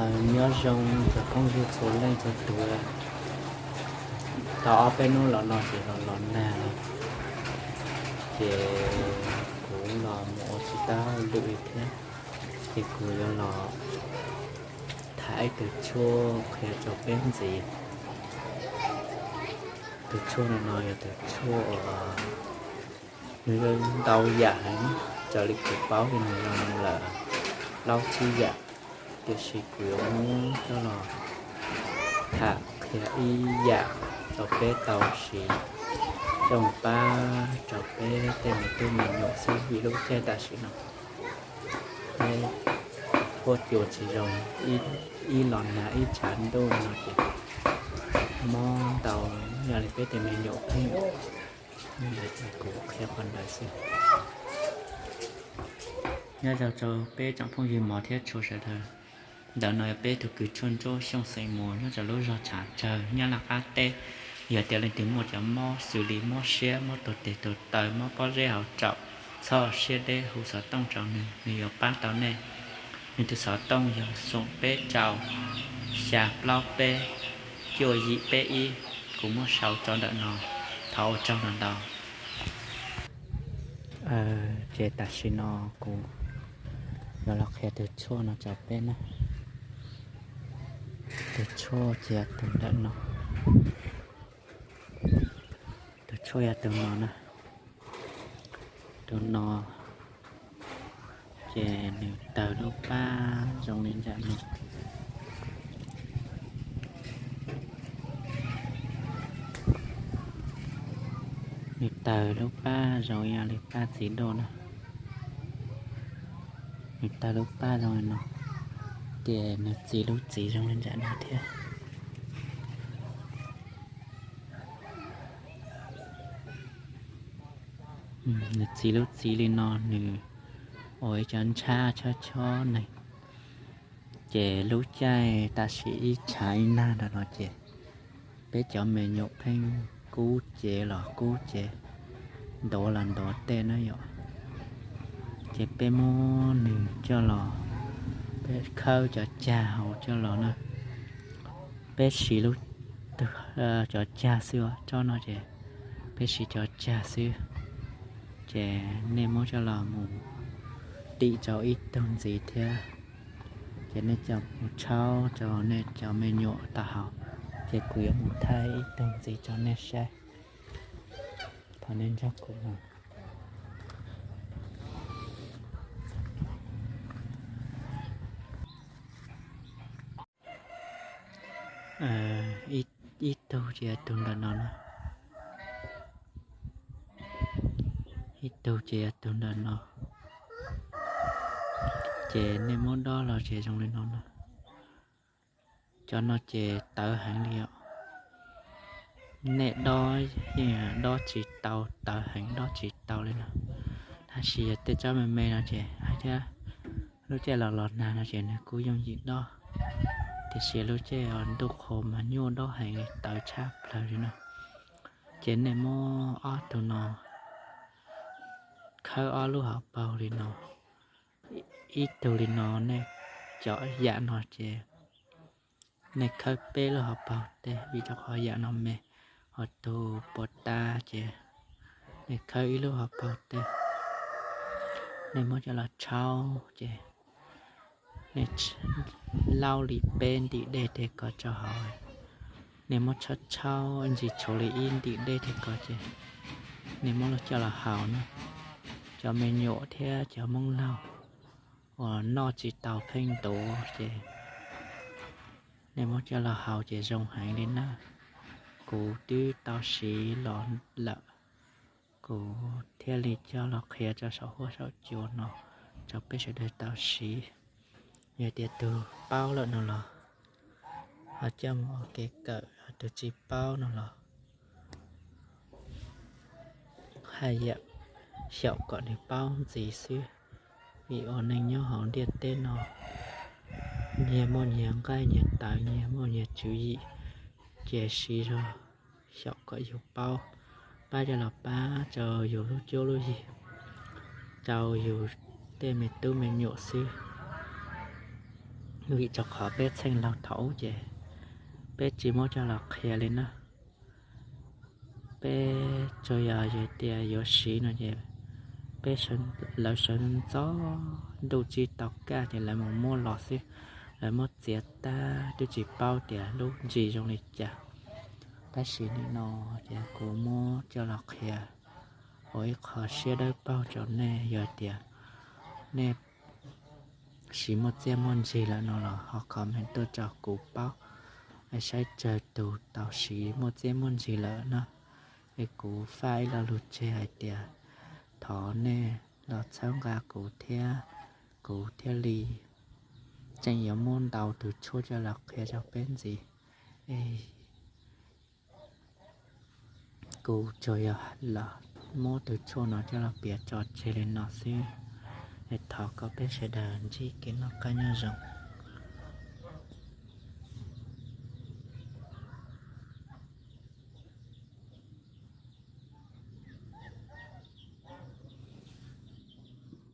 Nyob zoo cov phooj ywg txhua leej txhua tus, tau ob peb hnub los no ces los los nag, ces kuv los mus ua tsis tau hauj lwm li thiab, ces kuv yuav los tham ib tug tshuaj qhia rau peb ntxiv. Tus tshuaj no no yog tus tshuaj uas nws ntau yam heev, raws li kuv paub ces nws yog lawm plaub tsib yam, tiam sis kuv yuav muab coj los tham qhia ib yam rau peb tau siv, coj mus pab rau peb tej me tub me nyuam xwb, vim lub caij tam sim no peb huab cua tsis zoo, ib los nag ib tshav ntuj no ces mob ntau, yog li peb tej me nyuam pheej, ces kuv qhia qhov ntawd xwb. Nyob zoo rau peb tsoom phooj ywg mov thiab tshua sawv daws. Ntawm no yog peb tus kws tshuaj nruab xyooj xeem muas nyob rau lub zog Tshav Tsawg, Nyab Laj qab teb. Yog tias leej twg muaj cov mob xws li mob siab, mob tuag tes tuag taw, mob pob zeb hauv tsaum, txhob siab deb hu xov tooj rau nws, nws yuav pab tau nej. Nws tus xov tooj yog xoom peb rau xya plaub peb cuaj yim peb ib. Kuv muab sau rau ntawm no. Thov ua tsaug ntau ntau. Ces tam sim no kuv yuav los qhia tus tshuaj no rau peb na. Tus tshuaj ces yog tus ntawm no. Tus tshuaj yog tus no na. Tus no ces nws tawg lub pab zoo li ntawm no. Nws tawg lub pab zoo ib yam li pab txiv duaj na. Nws tawg lub pab zoo li no, ces nws txi lub txiv zoo li ntawm no thiab. Nws txi lub txiv li no, nws ua ib co ntshab chob chob neeg. Ces lub caij tam sim ib tshav ib nag ntawm no ces peb cov me nyuam pheej kub cev los kub cev, ntuav los ntuav tej na yom. Ces peb muab nws coj los, peb khawb cov cag hauv coj los na. Peb siv lub, cov cag xwb, tsob no ces peb siv cov cag xwb. Ces nej muab coj los mus dim rau ib tug ntxiv thiab. Ces nej coj mus tshaub rau nej cov me nyuam tau haus. Ces kuv yuav mus thaij ib tug ntxiv rau nej saib. Thov nej nrog kuv mus. Ib tug ces yog tus ntawm no na. Ib tug ces yog tus ntawm no. Ces nej muab dob los ces zoo li no na. Cov no ces tawv heev li os. Nej dob yeej dob tsis tau, tawv heev dob tsis tau li no. Tab sis yog tej tsob me me no ces hais tias lub caij los los nag no ces nws kuj yooj yim dob, tiam sis lub caij ntuj qhuav mas nyuaj dob heev li, tawv tshaj plaws li no. Ces nej muab ob tug no khawb ob lub hauv paug li no, ib tug li no. Nej cov yam no ces nej khawb peb lub hauv paug teg, vim rau qhov yam no me, ho tus puas tas ces nej khawb ib lub hauv paug teg. Nej muab coj los tshaub ces nej laub li peb ntim dej teg ko rau hauv. Nej muab tshaub tshaub ntsis tshuav li ib ntim dej teg ko ces nej muab coj los haus na. Cov me nyuam thiab cov Hmoob laug uas noj tsis tau pheej ntuav ces nej muab coj los haus ces zoo heev li na. Kuv twb tau siv los lawm, kuv thiaj li coj los qhia rau saum huab saum cua no rau peb sawv daws tau siv. Yog tias tus paub lawm no los ho coj mus ua kev kawm, tus tsis paub no los haj yam xyaum kom nws paub ntxiv xwb. Vim ua neej nyob hauv ntiaj teb no, nyias muaj nyias nqaij nyias tawv, nyias muaj nyias tswv yim, ces siv zog xyaum kom yus paub, pab coj los pab rau yus lub cuab lub yig, rau yus tej me tub me nyuam xwb. Vim rau qhov peb txheej laug thaum ub ces peb tsis muab coj los qhia li na. Peb tsuas yog tias yuav siv no ces peb, lawv sawv ntxov ntuj tsis tau kaj ces lawv mus muab los xwb. Lawv muab txiav tag twb tsis paub tias lub ntsis zoo li cas. Tab sis nim no ces kuv muab coj los qhia ua ib qho siab dawb paug rau nej, yog tias nej siv muaj txiaj muaj ntsig lawm no los ho comment tuaj rau kuv paub, saib tsawg tus tau siv muaj txiaj muaj ntsig lawm no. Es kuv faj ib lo lus tseg hais tias thov nej los txhawb nqa kuv thiab, kuv thiaj li tseem yuav muab ntau tus tshuaj coj los qhia rau peb ntxiv. Es kuv tsuas yog los muab tus tshuaj no coj los piav tso tseg li no xwb. Es thov kom peb sawv daws ntsib kev noj qab nyob zoo.